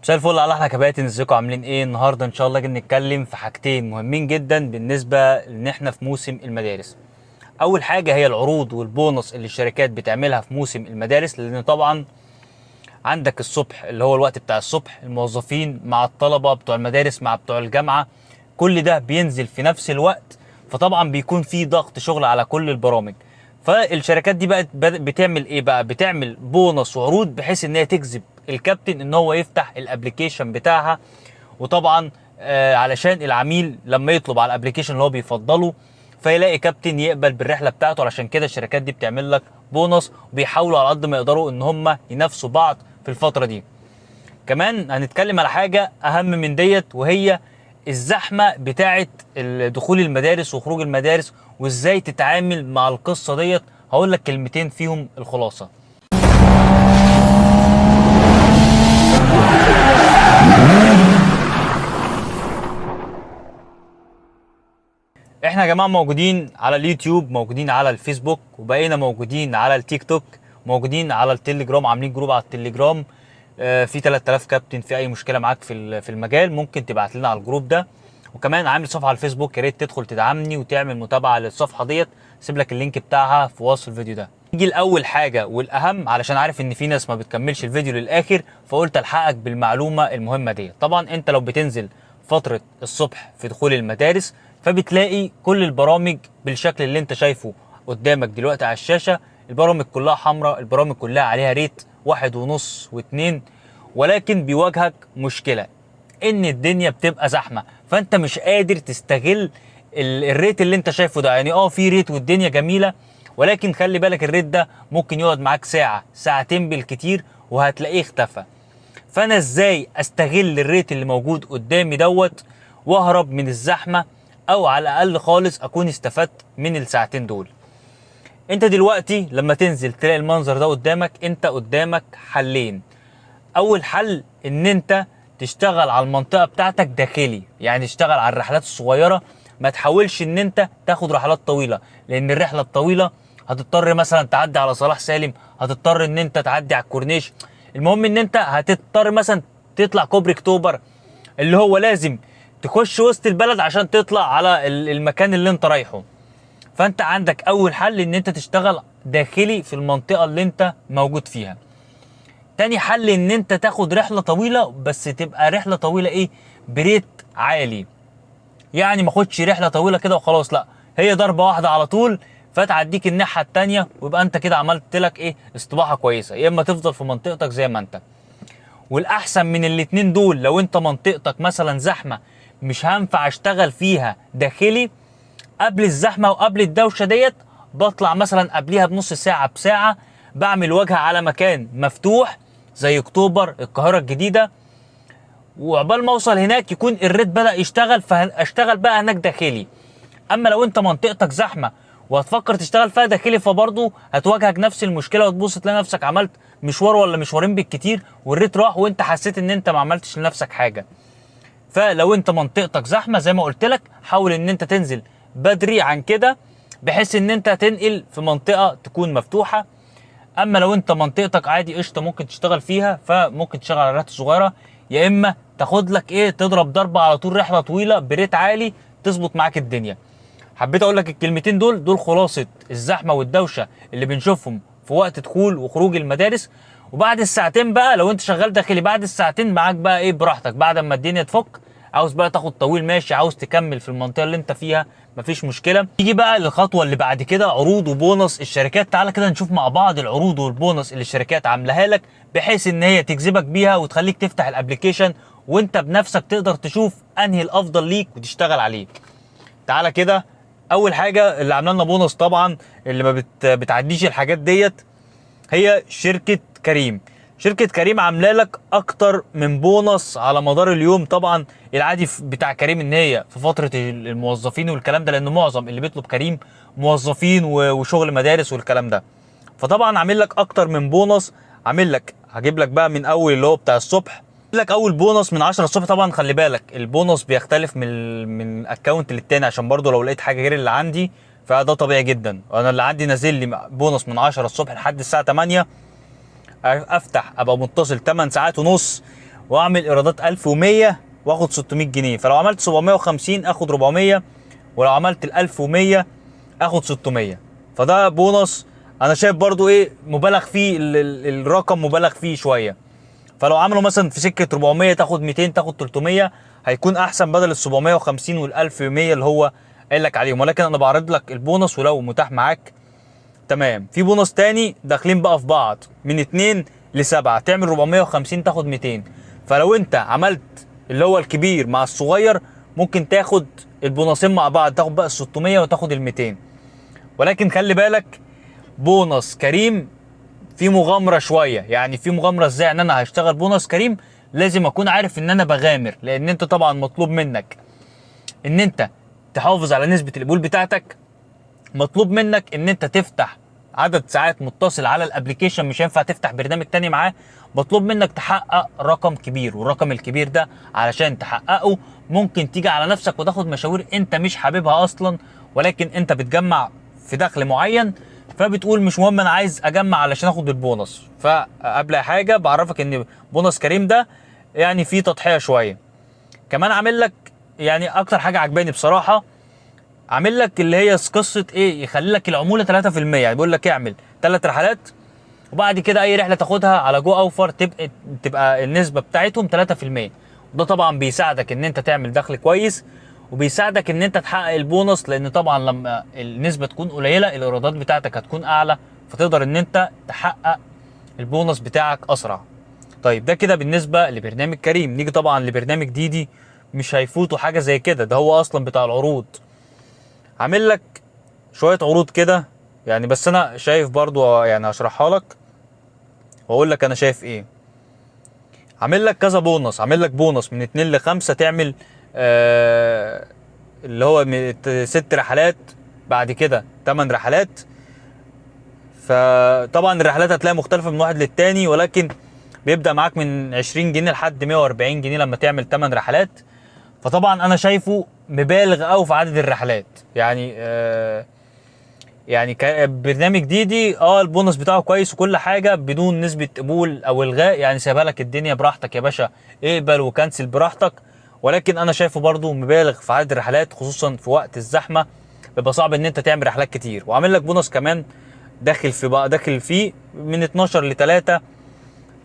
مساء الفل على احلى كباتن، ازيكم عاملين ايه؟ النهارده ان شاء الله جاي نتكلم في حاجتين مهمين جدا بالنسبة ان احنا في موسم المدارس. اول حاجة هي العروض والبونص اللي الشركات بتعملها في موسم المدارس، لان طبعا عندك الصبح اللي هو الوقت بتاع الصبح الموظفين مع الطلبة بتوع المدارس مع بتوع الجامعة، كل ده بينزل في نفس الوقت، فطبعا بيكون في ضغط شغل على كل البرامج. فالشركات دي بقت بتعمل ايه بقى؟ بتعمل بونص وعروض بحيث ان هي تجذب الكابتن ان هو يفتح ال application بتاعها، وطبعا علشان العميل لما يطلب على ال application اللي هو بيفضله فيلاقي كابتن يقبل بالرحله بتاعته. علشان كده الشركات دي بتعمل لك بونص، وبيحاولوا على قد ما يقدروا ان هم ينافسوا بعض في الفترة دي. كمان هنتكلم على حاجة اهم من ديت، وهي الزحمة بتاعه دخول المدارس وخروج المدارس وازاي تتعامل مع القصة ديت. هقول لك كلمتين فيهم الخلاصة. احنا يا جماعة موجودين على اليوتيوب، موجودين على الفيسبوك، وبقينا موجودين على التيك توك، موجودين على التليجرام، عاملين group على التليجرام، في 3000 كابتن. في اي مشكلة معاك في المجال ممكن تبعت لنا على ال group ده. وكمان عامل صفحة على الفيسبوك، يا ريت تدخل تدعمني وتعمل متابعه للصفحه ديت، سيب لك ال link بتاعها في وصف الفيديو ده. نيجي لاول حاجة والاهم، علشان عارف ان في ناس ما بتكملش الفيديو للاخر، فقلت الحقك بالمعلومه المهمة ديت. طبعا انت لو بتنزل فترة الصبح في دخول المدارس فبتلاقي كل البرامج بالشكل اللي انت شايفه قدامك دلوقتي على الشاشة، البرامج كلها حمراء، البرامج كلها عليها rate 1.5 و2، ولكن بيواجهك مشكلة ان الدنيا بتبقى زحمة، فانت مش قادر تستغل ال rate اللي انت شايفه ده. يعني في rate والدنيا جميلة، ولكن خلي بالك ال rate ده ممكن يقعد معاك ساعة ساعتين بالكتير وهتلاقيه اختفى. فانا ازاي استغل ال rate اللي موجود قدامي دوت واهرب من الزحمة، او على الاقل خالص اكون استفدت من الساعتين دول؟ انت دلوقتي لما تنزل تلاقي المنظر ده قدامك، انت قدامك حلين. اول حل ان انت تشتغل على المنطقة بتاعتك داخلي، يعني تشتغل على الرحلات الصغيرة، ما تحاولش ان انت تاخد رحلات طويلة، لان الرحلة الطويلة هتضطر مثلا تعدي على صلاح سالم، هتضطر ان انت تعدي على الكورنيش، المهم ان انت هتضطر مثلا تطلع كوبري اكتوبر، اللي هو لازم تخش وسط البلد عشان تطلع على المكان اللي انت رايحة. فانت عندك اول حل ان انت تشتغل داخلي في المنطقة اللي انت موجود فيها. تاني حل ان انت تاخد رحلة طويلة، بس تبقى رحلة طويلة ايه؟ ب rate عالي، يعني ما اخدش رحلة طويلة كده وخلاص، لا هي ضربة واحدة على طول فتعديك الناحية التانية، ويبقى انت كده عملت لك ايه؟ استباحة كويسة. يا اما تفضل في منطقتك زي ما انت. والاحسن من الاتنين دول لو انت منطقتك مثلا زحمة مش هينفع اشتغل فيها داخلي، قبل الزحمة وقبل الدوشة ديت بطلع مثلا قبليها بنص ساعة بساعة، بعمل واجهة على مكان مفتوح زي اكتوبر، القاهرة الجديدة، وعقبال ما اوصل هناك يكون الريت بدأ يشتغل، فاشتغل بقى هناك داخلي. اما لو انت منطقتك زحمة وهتفكر تشتغل فيها داخلي، فبرضه هتواجهك نفس المشكلة، وتبص تلاقي نفسك عملت مشوار ولا مشوارين بالكتير والريت راح، وانت حسيت ان انت ما عملتش لنفسك حاجة. فلو انت منطقتك زحمة زي ما قلت لك، حاول ان انت تنزل بدري عن كده بحيث ان انت تنقل في منطقة تكون مفتوحة. اما لو انت منطقتك عادي قشطه ممكن تشتغل فيها، فممكن تشتغل على رحلات صغيرة، يا اما تاخد لك ايه، تضرب ضربه على طول رحله طويلة بريت عالي تظبط معاك الدنيا. حبيت اقول لك الكلمتين دول، دول خلاصه الزحمة والدوشه اللي بنشوفهم في وقت دخول وخروج المدارس. وبعد الساعتين بقى لو انت شغال داخلي، بعد الساعتين معاك بقى ايه براحتك، بعد ما الدنيا تفك، عاوز بقى تاخد طويل ماشي، عاوز تكمل في المنطقة اللي انت فيها مفيش مشكلة. نيجي بقى للخطوة اللي بعد كده، عروض وبونص الشركات. تعالى كده نشوف مع بعض العروض والبونص اللي الشركات عاملاها لك بحيث ان هي تجذبك بيها وتخليك تفتح ال application وانت بنفسك تقدر تشوف انهي الافضل ليك وتشتغل عليه. تعالى كده، اول حاجة اللي عامله لنا بونص طبعا اللي ما بتعديش الحاجات ديت هي شركة كريم. شركة كريم عامله لك اكتر من بونص على مدار اليوم. طبعا العادي بتاع كريم ان هي في فترة الموظفين والكلام ده، لان معظم اللي بيطلب كريم موظفين وشغل مدارس والكلام ده، فطبعا عامل لك اكتر من بونص. عامل لك، هجيب لك بقى من اول اللي هو بتاع الصبح، هجيب لك اول بونص من 10 الصبح. طبعا خلي بالك البونص بيختلف من account للتاني، عشان برضو لو لقيت حاجة غير اللي عندي فده طبيعي جدا. انا اللي عندي نازل لي بونص من 10 الصبح لحد الساعة 8، افتح ابقى متصل 8 ساعات ونص، واعمل ايرادات 1100 واخد 600 جنيه. فلو عملت 750 اخد 400، ولو عملت ال 1100 اخد 600. فده بونص انا شايف برضو ايه مبالغ فيه، الرقم مبالغ فيه شوية. فلو عملوا مثلا في سكة 400 تاخد 200 تاخد 300 هيكون احسن، بدل ال 750 وال 1100 اللي هو قايل لك عليهم. ولكن انا بعرض لك البونص ولو متاح معاك تمام. في بونص تاني داخلين بقى في بعض، من 2 ل 7 تعمل 450 تاخد 200. فلو انت عملت اللي هو الكبير مع الصغير ممكن تاخد البونصين مع بعض، تاخد بقى ال 600 وتاخد ال 200. ولكن خلي بالك بونص كريم في مغامرة شوية. يعني في مغامرة ازاي؟ ان انا هشتغل بونص كريم لازم اكون عارف ان انا بغامر، لان انت طبعا مطلوب منك ان انت تحافظ على نسبه القبول بتاعتك، مطلوب منك ان انت تفتح عدد ساعات متصل على ال application، مش هينفع تفتح برنامج تاني معاه، مطلوب منك تحقق رقم كبير، والرقم الكبير ده علشان تحققه ممكن تيجي على نفسك وتاخد مشاوير انت مش حاببها اصلا، ولكن انت بتجمع في دخل معين فبتقول مش مهم انا عايز اجمع علشان اخد البونص. فقبل حاجة بعرفك ان بونص كريم ده يعني فيه تضحية شوية. كمان عامل لك يعني اكتر حاجة عجباني بصراحة، عامل لك اللي هي قصة ايه، يخلي لك العمولة 3%. يعني بيقول لك اعمل 3 رحلات وبعد كده اي رحله تاخدها على جو اوفر تبقى النسبة بتاعتهم 3%. وده طبعا بيساعدك ان انت تعمل دخل كويس، وبيساعدك ان انت تحقق البونص، لان طبعا لما النسبة تكون قليله الايرادات بتاعتك هتكون اعلى، فتقدر ان انت تحقق البونص بتاعك اسرع. طيب ده كده بالنسبة لبرنامج كريم. نيجي طبعا لبرنامج ديدي، مش هيفوتوا حاجة زي كده، ده هو اصلا بتاع العروض، عامل لك شوية عروض كده يعني، بس انا شايف برضو يعني هشرحها لك واقول لك انا شايف ايه. عامل لك كذا بونص، عامل لك بونص من 2 ل 5 تعمل اللي هو 6 رحلات، بعد كده 8 رحلات. فطبعا الرحلات هتلاقي مختلفة من واحد للتاني، ولكن بيبدا معاك من 20 جنيه لحد 140 جنيه لما تعمل 8 رحلات. فطبعا انا شايفه مبالغ قوي في عدد الرحلات، يعني يعني برنامج ديدي البونص بتاعه كويس وكل حاجة بدون نسبه قبول او الغاء، يعني سايبها لك الدنيا براحتك يا باشا، اقبل وكنسل براحتك. ولكن انا شايفه برضو مبالغ في عدد الرحلات، خصوصا في وقت الزحمة بيبقى صعب ان انت تعمل رحلات كتير. وعامل لك بونص كمان داخل في بقى داخل فيه من 12 ل 3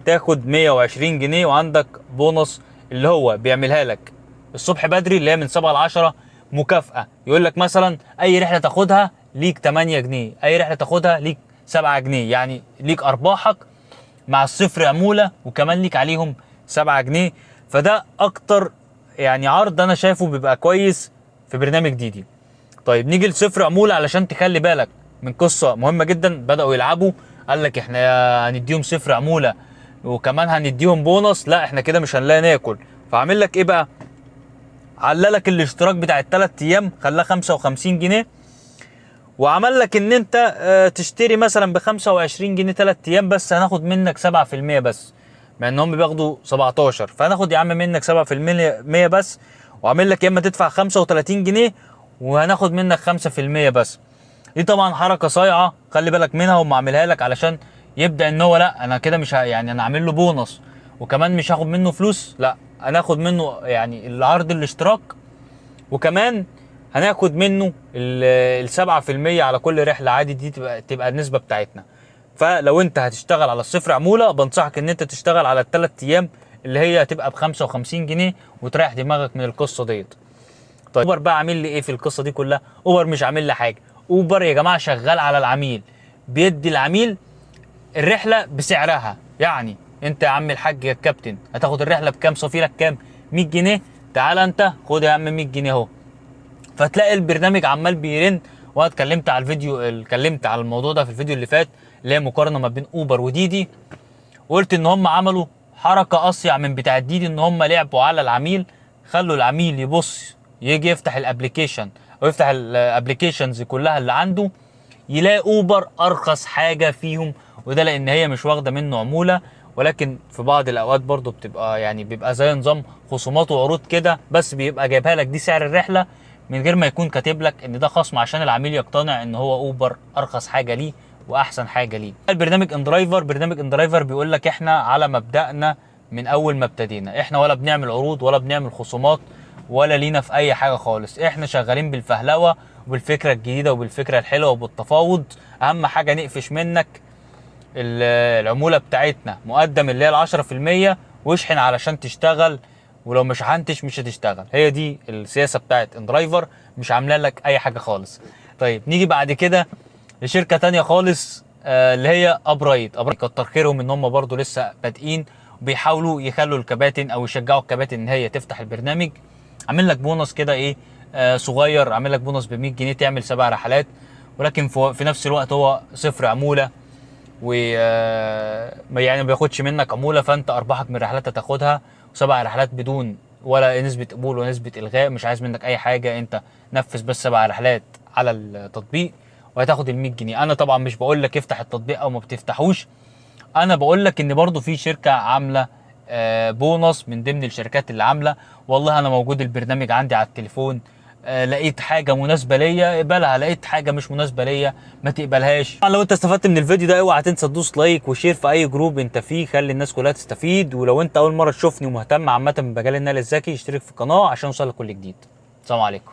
تاخد 120 جنيه. وعندك بونص اللي هو بيعملها لك الصبح بدري اللي هي من 7 ل 10 مكافأة، يقول لك مثلا اي رحلة تاخدها ليك 8 جنيه، اي رحلة تاخدها ليك 7 جنيه، يعني ليك ارباحك مع الصفر عمولة وكمان ليك عليهم 7 جنيه. فده اكتر يعني عرض انا شايفه بيبقى كويس في برنامج ديدي. طيب نيجي لصفر عمولة علشان تخلي بالك من قصة مهمة جدا. بدأوا يلعبوا، قال لك احنا هنديهم صفر عمولة وكمان هنديهم بونص، لا احنا كده مش هنلاقي ناكل. فعامل لك ايه بقى؟ عللك الاشتراك بتاع الثلاث ايام خلاه 55 جنيه، وعمل لك ان انت تشتري مثلا ب 25 جنيه 3 ايام بس، هناخد منك 7% بس، مع ان هم بياخدوا 17، فهناخد يا عم منك 7% بس. وعامل لك يا اما تدفع 35 جنيه وهناخد منك 5% بس. دي طبعا حركة صايعه خلي بالك منها، هم عاملها لك علشان يبدا ان هو لا انا كده مش يعني انا عامل له بونص وكمان مش هاخد منه فلوس، لا انا هاخد منه يعني العرض الاشتراك وكمان هناخد منه ال 7% على كل رحله عادي، دي تبقى النسبة بتاعتنا. فلو انت هتشتغل على الصفر عمولة بنصحك ان انت تشتغل على الثلاث ايام اللي هي هتبقى ب 55 جنيه وتريح دماغك من القصة ديت. طيب اوبر بقى عامل لي ايه في القصة دي كلها؟ اوبر مش عامل لي حاجة. اوبر يا جماعة شغال على العميل، بيدي العميل الرحلة بسعرها. يعني انت يا عم الحاج يا الكابتن هتاخد الرحلة بكام؟ صافي لك كام؟ 100 جنيه، تعال انت خد يا عم 100 جنيه اهو. فتلاقي البرنامج عمال بيرن. وانا اتكلمت على الفيديو، اتكلمت على الموضوع ده في الفيديو اللي فات اللي هي مقارنة ما بين اوبر وديدي، وقلت ان هم عملوا حركة اصيع من بتاع ديدي، ان هم لعبوا على العميل، خلوا العميل يبص يجي يفتح ال application او يفتح ال applications كلها اللي عنده، يلاقي اوبر ارخص حاجة فيهم، وده لان هي مش واخده منه عمولة. ولكن في بعض الاوقات برضو بتبقى يعني بيبقى زي نظام خصومات وعروض كده، بس بيبقى جايبها لك دي سعر الرحلة من غير ما يكون كاتب لك ان ده خصم، عشان العميل يقتنع ان هو اوبر ارخص حاجة ليه واحسن حاجة ليه. البرنامج اندرايفر، برنامج اندرايفر بيقول لك احنا على مبدأنا من اول ما ابتدينا. احنا ولا بنعمل عروض ولا بنعمل خصومات ولا لينا في اي حاجة خالص، احنا شغالين بالفهلوه وبالفكره الجديدة وبالفكره الحلوة وبالتفاوض. اهم حاجة نقفش منك العمولة بتاعتنا مقدم اللي هي 10%، واشحن علشان تشتغل، ولو ما شحنتش مش هتشتغل. هي دي السياسة بتاعت inDriver، مش عامله لك اي حاجة خالص. طيب نيجي بعد كده لشركة تانية خالص، اللي هي ابرايد. ابرايد كتر خيرهم ان هم برضو لسه بادئين وبيحاولوا يخلوا الكباتن او يشجعوا الكباتن ان هي تفتح البرنامج. عامل لك بونص كده ايه، صغير، عامل لك بونص ب 100 جنيه تعمل 7 رحلات، ولكن في نفس الوقت هو صفر عمولة، و يعني ما بياخدش منك عمولة، فانت ارباحك من الرحلات هتاخدها، و7 رحلات بدون ولا نسبه قبول ولا نسبه الغاء، مش عايز منك اي حاجة، انت نفذ بس 7 رحلات على التطبيق وهتاخد ال 100 جنيه. انا طبعا مش بقول لك افتح التطبيق او ما بتفتحوش، انا بقول لك ان برضو في شركة عامله بونص من ضمن الشركات اللي عامله، والله انا موجود البرنامج عندي على التليفون، لقيت حاجة مناسبة ليا اقبلها، لقيت حاجة مش مناسبة ليا ما تقبلهاش. طبعا لو انت استفدت من الفيديو ده اوعى تنسى تدوس like و share في اي group انت فيه، خلي الناس كلها تستفيد. ولو انت اول مرة تشوفني ومهتم عامة بمجال النقل الذكي اشترك في القناة عشان يوصلك كل جديد. السلام عليكم.